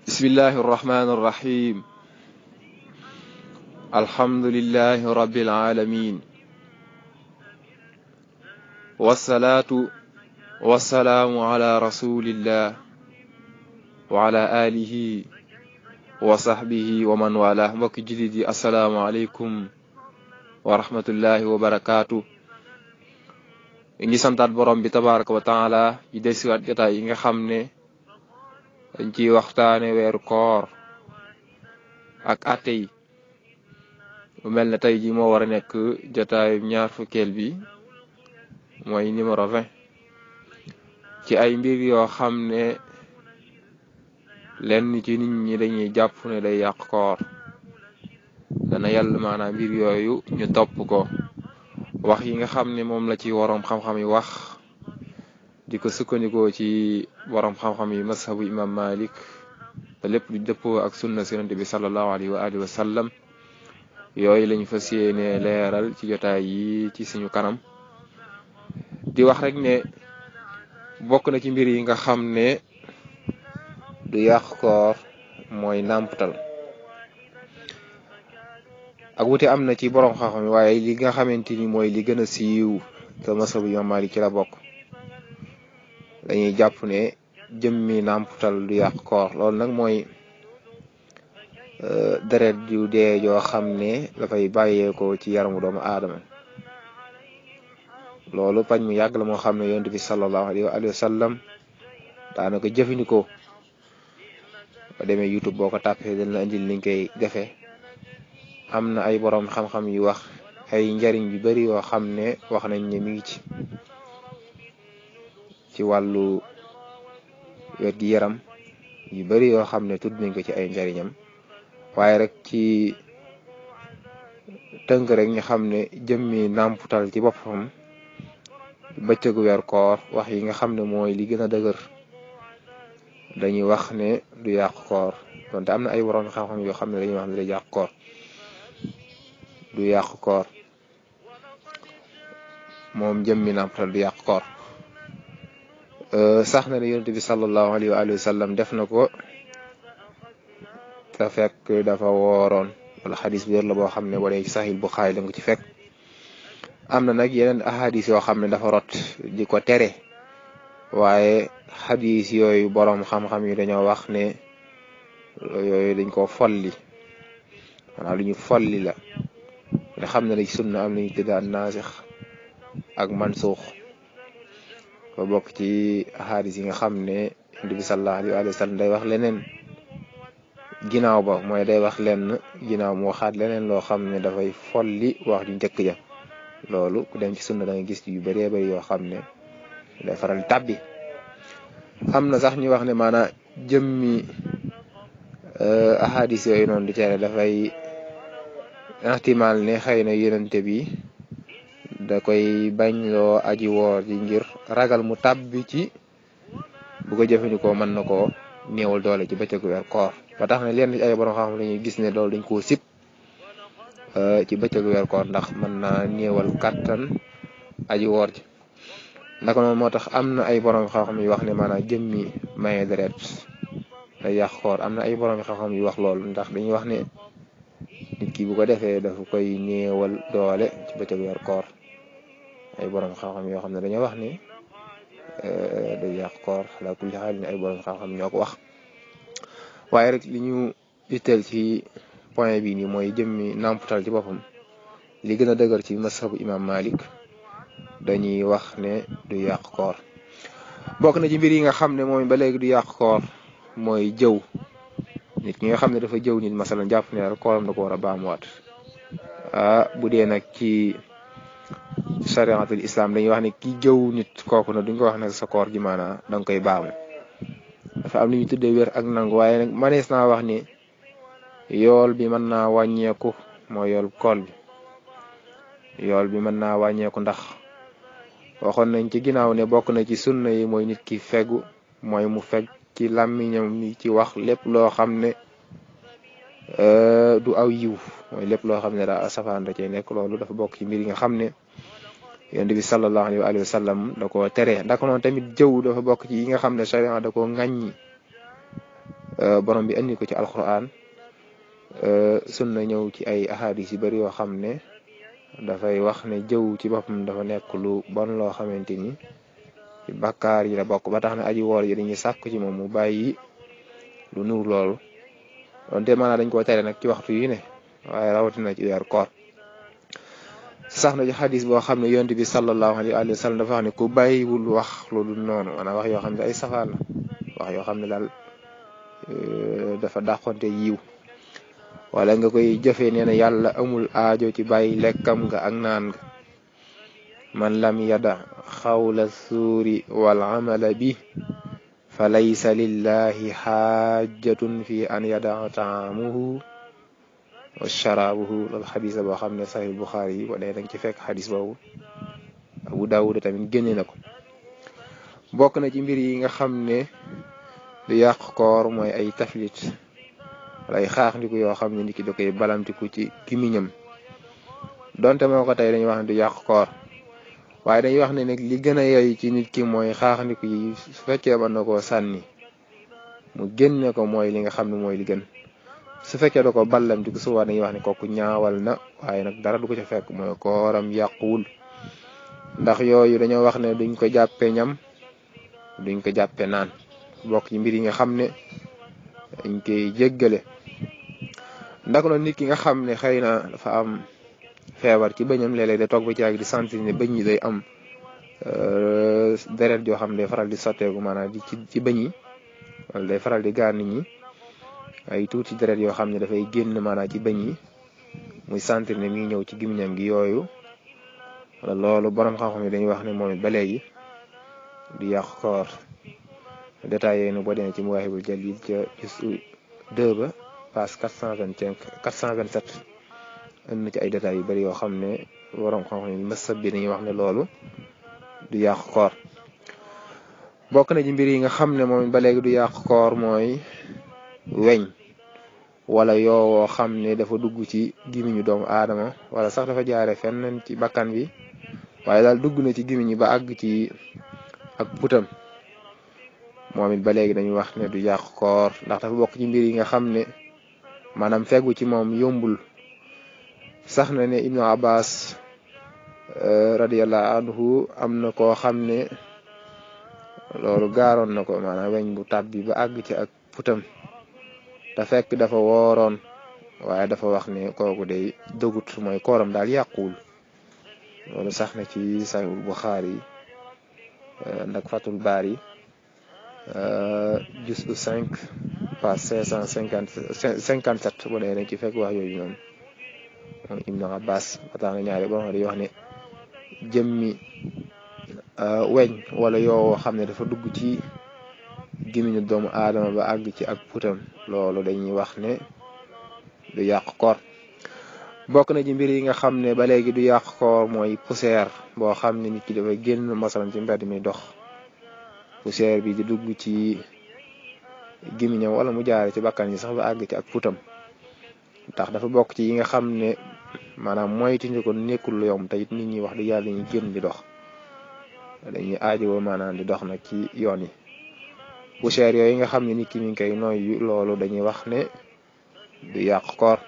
بسم الله الرحمن الرحيم. الحمد لله رب العالمين، والصلاة والسلام على رسول الله وعلى آله وصحبه ومن والاه. mbokk jullit yi assalaamu aleykum wa rahmatullahi wa barakaatu. ngi santaat borom bi tabaraka wa taala yi desiwaat jotaay yi nga xam ne dañ ciy waxtaane weeru koor ak atte yi. mu mel ne tey ji moo war a nekk jotaayu ñaar fukkeel bi, mooy numéro 20 ci ay mbir yoo xam ne lenn ci nit ñi dañuy jàpp ne day yàq koor. dana yàlla maanaam mbir yooyu ñu topp ko, wax yi nga xam ne moom la ci waroom xam-xam yi wax di ko sukkandikoo ci waroom xam-xam yi mazhabu imam Malik, te lépp di dëppoo ak sunna si Yonent bi sallallahu alayhi wa alihi wa sallam. yooyu lañu fas yéene leeral ci jotaay yi ci suñu kanam, di wax rek ne bokk na ci mbir yi nga xam ne du yàq koor mooy nàmpatal. ak wuute am na ci borom xam-xam waaye li nga xamante ni mooy li gën a siiw te masabu Imam Maalik ci la bokk, dañuy jàpp ne jëmmi nàmpatal du yàq koor. loolu nag mooy deret ju dee joo xam ne dafay bàyyeekoo ci yaramu doomu aadama. loolu pañ mu yàgg la moo xam ne Yonent bi sallallahu alayhi wa sallam daana ko jëfandikoo. ba demee YouTube boo ko tàppee dañ la indil niñ koy defee. am na ay borom xam-xam yu wax ay njariñ yu bari yoo xam ne wax nañ ne mi ngi ci wàllu wér gi yaram yu bari yoo xam ne tudd nañ ko ci ay njariñam, waaye rek ci tënk rek ñu xam ne jëmmi nàmputal ci boppam bëccëgu weer koor, wax yi nga xam ne mooy li gën a dëgër, dañuy wax ne du yàq koor. donte am na ay borom xam-xam yoo xam ne dañuy wax ne day yàq koor. du yàq koor moom jëmmi nàmputal du yàq koor. sax na ne Yonent bi sallallahu alayhi wa sallam def na ko te fekk dafa wooroon, wala xadis bi wér la boo xam ne wala ci Sahih Bukhari da nga ci fekk. am na nag yeneen ahadis yoo xam ne dafa rot di ko tere, waaye xadis yooyu boroom xam-xam yi dañoo wax ne yooyu dañ ko folli, maanaam lu ñu folli la. nga xam ne la ci sunna am nañu tëddaan naasix ak mansuux. ba bokk ci ahadis yi nga xam ne Yonent bi sallallahu alayhi wa sallam day wax leneen ginnaaw ba, mooy day wax lenn ginnaaw mu waxaat leneen loo xam ne dafay folli wax ju njëkk ja. loolu ku dem ci sunna da nga gis yu bëree bëri yoo xam ne day faral tàbbi. am na sax ñu wax ne maanaam jëmmi ahadis yooyu noonu di tere dafay ihtimaal ne xëy na Yonent bi da koy bañ loo aji woor ji ngir ragal mu tàbbi ci bu ko jëfandikoo mën na koo néewal doole ci bëccëgu weer koor. ba tax ne leen ay borom xam dañuy gis ne loolu dañ koo sib ci bëccëgu weer koor, ndax mën naa néewal kàttan aji woor ji. naka noonu moo tax am na ay borom xam-xam yu wax ne maanaam jëmmi maye deret day yàq koor. am na ay borom xam-xam yu wax loolu, ndax dañuy wax ne nit ki bu ko defee dafa koy néewal doole ci bëccëgu weer koor. ay borom xam-xam yoo xam ne dañoo wax ni day yàq koor. ala kulli xaal ni ay borom xam-xam ñoo ko wax. waaye rek li ñu itteel ci point bi nii mooy jëmmi nàmputal ci boppam, li gën a dëgër ci mazhabu imam Malik dañuy wax ne du yàq koor. bokk na ci mbir yi nga xam ne moom ba léegi du yàq koor mooy jëw. nit ki nga xam ne dafa jëw nit masalan jàpp ne rek kooram da ko war a baamuwaat. bu dee nag ci chariatul islam dañuy wax ne ki jëw nit kooku nag duñ ko wax ne sa koor gi maanaam da nga koy baamu. dafa am lu ñu tuddee wér ak nangu, waaye nag manees naa wax ni yool bi mën naa wàññeeku. mooy yool kool bi, yool bi mën naa wàññeeku, ndax waxoon nañ ci ginnaaw ne bokk na ci sunna yi mooy nit ki fegu, mooy mu feg ci làmmiñam ni ci wax lépp loo xam ne du aw yiw, mooy lépp loo xam ne daa safaan da cee nekk. loolu dafa bokk ci mbir yi nga xam ne Yonent bi sallallahu alayhi wa sallam da koo tere. ndax noonu tamit jëw dafa bokk ci yi nga xam ne sharia da koo ŋàññi borom bi andi ko ci alquran sunna ñëw ci ay ahadis yu bari yoo xam ne dafay wax ne jëw ci boppam dafa nekk lu bon loo xamante ni ci bàkkaar yi la bokk ba tax na aji woor ji dañuy sàkk ci moom mu bàyyi lu nuur loolu donte maanaam dañ koo tere nag ci waxtu yi ne waaye rawatina ci weer koor sax na ci xadis boo xam ne yonent bi sallallahu alayhi wa sallam dafa wax ne ku bàyyiwul wax lu dul noonu maanaam wax yoo xam ne ay safaan la wax yoo xam ne daal dafa dàqonte yiw wala nga koy jëfee nee na yàlla amul aajo ci bàyyi lekkam nga ak naan nga man lam yada xawla suuri wal amala bi fa laysa lillahi xaajatun fi an yada taamuhu wa sharaabuhu loolu xadis la boo xam ne sahih Buxaari yi wala danga ci fekk xadis boobu Abu Daawud tamit génne na ko bokk na ci mbir yi nga xam ne du yàq koor mooy ay taflit wala ay xaaxndiku yoo xam ne nit ki da koy balamtiku ci gimiñam donte moo ko tey dañuy wax ne du yàq koor waaye dañuy wax ne nag li gën a yey ci nit ki mooy xaaxndiku yi su fekkee mën na koo sànni mu génne ko mooy li nga xam ne mooy li gën su fekkee da ko ballamtiku su war dañuy wax ne kooku ñaawal na waaye nag dara du ko ca fekk mooy kooram yàquwul ndax yooyu dañoo wax ne duñ ko jàppe ñam duñ ko jàppe naan bokk ci mbir yi nga xam ne dañ koy jéggale ndax noonu nit ki nga xam ne xëy na dafa am feebar ci bëñam léeg-léeg da toog ba ci ak di sentir ne bëñ yi day am deret joo xam ne day faral di sotteeku maanaam ci bëñ yi wala day faral di gaar nit ñi ay tuuti deret yoo xam ne dafay génn maanaam ci bëñ yi muy sentir ne mi ngi ñëw ci gémmiñam gi yooyu wala loolu borom xam-xam yi dañuy wax ne moom it ba léegi du yàq koor détails yooyu nag boo demee ci Mawaahibul Jalil ca juzu 2 ba page 427 ënd na ci ay détails yu bari yoo xam ne borom xam-xam yi mësab bi dañuy wax ne loolu du yàq koor bokk na ci mbir yi nga xam ne moom ba léegi du yàq koor mooy weñ wala yoowoo xam ne dafa dugg ci gimiñu doomu aadama wala sax dafa jaare fenn ci bakkan bi waaye daal dugg na ci gimiñu ba àgg ci ak putam moom it ba léegi dañuy wax ne du yàq koor ndax dafa bokk ci mbir yi nga xam ne maanaam feggu ci moom yombul sax na ne Ibnu Abbas radiyallahu anhu am na koo xam ne loolu gaaroon na ko maanaam weñ bu tàbbi ba àgg ci ak putam te fekk dafa wooroon waaye dafa wax ne kooku day dëgut mooy kooram daal yàquwul loolu sax na ci Sahih Bukhari ndak Fathul Bari juzu 5 page 557 bu dee ci fekk wax yooyu noonu moom Ibnu Abbas ba tax na ñaari boo xam ne wax ne jëmmi weñ wala yoo xam ne dafa dugg ci gémmiñu doomu aadama ba àgg ci ak putam loolu dañuy wax ne du yàq koor bokk na ci mbir yi nga xam ne ba léegi du yàq koor mooy poussière boo xam ne nit ki dafay génn masalan ci mbedd mi dox poussière bi di dugg ci gémmiñam wala mu jaare ci bakkan yi sax ba àgg ci ak putam ndax dafa bokk ci yi nga xam ne maanaam moytuñu ko nekkul lu yomb te it nit ñi wax di yàlla dañuy génn di dox dañuy aajowoo maanaam di dox nag ci yoon yi poussière yooyu nga xam ne nit ki mi ngi koy noyyu loolu dañuy wax ne du yàq koor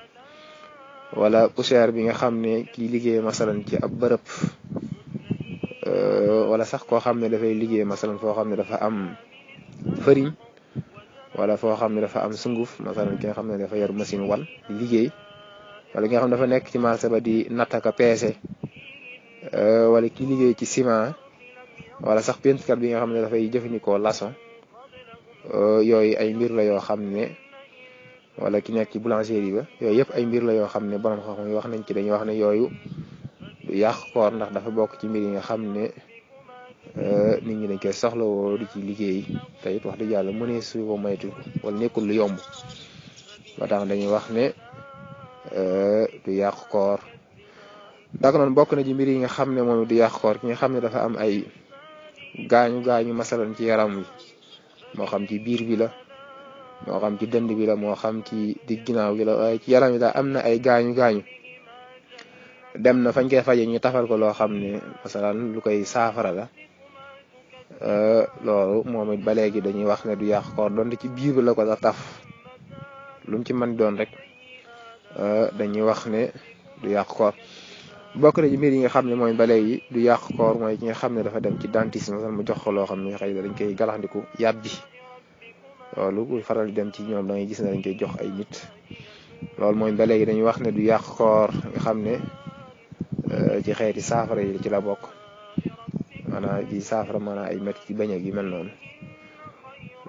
wala poussière bi nga xam ne kii liggéey masalan ci ab bërëb wala sax koo xam ne dafay liggéey masalan foo xam ne dafa am fëriñ wala foo xam ne dafa am sunguf masalan ki nga xam ne dafa yor machine wal di liggéey wala ki nga xam ne dafa nekk ci marché ba di nattaka peese wala ki liggéey ci ciment wala sax peinturekat bi nga xam ne dafay jëfandikoo laçon yooyu ay mbir la yoo xam ne wala ki nekk ci boulangerie ba yooyu yëpp ay mbir la yoo xam ne borom xam-xam yi wax nañ ci dañuy wax ne yooyu du yàq koor ndax dafa bokk ci mbir yi nga xam ne nit ñi dañ koy soxlawoo di ci liggéey te it wax dëgg yàlla mënee su ko moytu wala nekkul lu yomb ba tax dañuy wax ne du yàq koor ndax noonu bokk na ci mbir yi nga xam ne moom du yàq koor ki nga xam ne dafa am ay gaañu masalan ci yaram wi moo xam ci biir bi la moo xam ci dënd bi la moo xam ci digg ginnaaw gi la waaye ci yaram wi daal am na ay gaañu dem na fañ koy faje ñu tafal ko loo xam ne masalan lu koy saafara la loolu moom it ba léegi dañuy wax ne du yàq koor donte ci biir bi la ko sax taf lu mu ci mën doon rek dañuy wax ne du yàq koor. bokk na ci mbir yi nga xam ne mooy ba léegi du yàq koor mooy ki nga xam ne dafa dem ci dentiste mu jox ko loo xam ne xëy na dañ koy galaxndiku yàbbi loolu bu faral di dem ci ñoom da ngay gis ne dañ koy jox ay nit loolu mooy ba léegi dañuy wax ne du yàq koor nga xam ne ci xeeti saafara yi ci la bokk maanaam ci saafara maanaam ay métti ci bañ ak yu mel noonu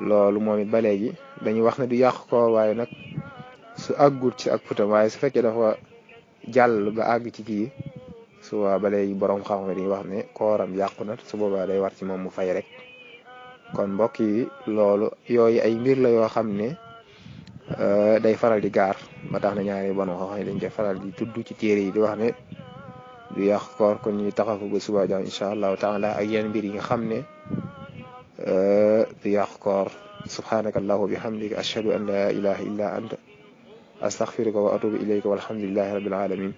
loolu moom it ba léegi dañuy wax ne du yàq koor waaye nag su àggut ci ak putam waaye su fekkee dafa jàll ba àgg ci kii su waa ba léegi borom xam-xam dañuy wax ne kooram yàqu na su boobaa day war ci moom mu fay rek. kon mbokk yi loolu yooyu ay mbir la yoo xam ne day faral di gaar ba tax na ñaari borom xam-xam dañ koy faral di tudd ci téere yi di wax ne du yàq koor kon ñuy taxafu ba suba jàmm incha allahu taala ak yenn mbir yi nga xam ne du yàq koor. subhanaka allahumma bihamdika ashhadu an la ilaha illa anta astaghfiruka wa atubu ilayka walhamdulillahi rabbil alamin.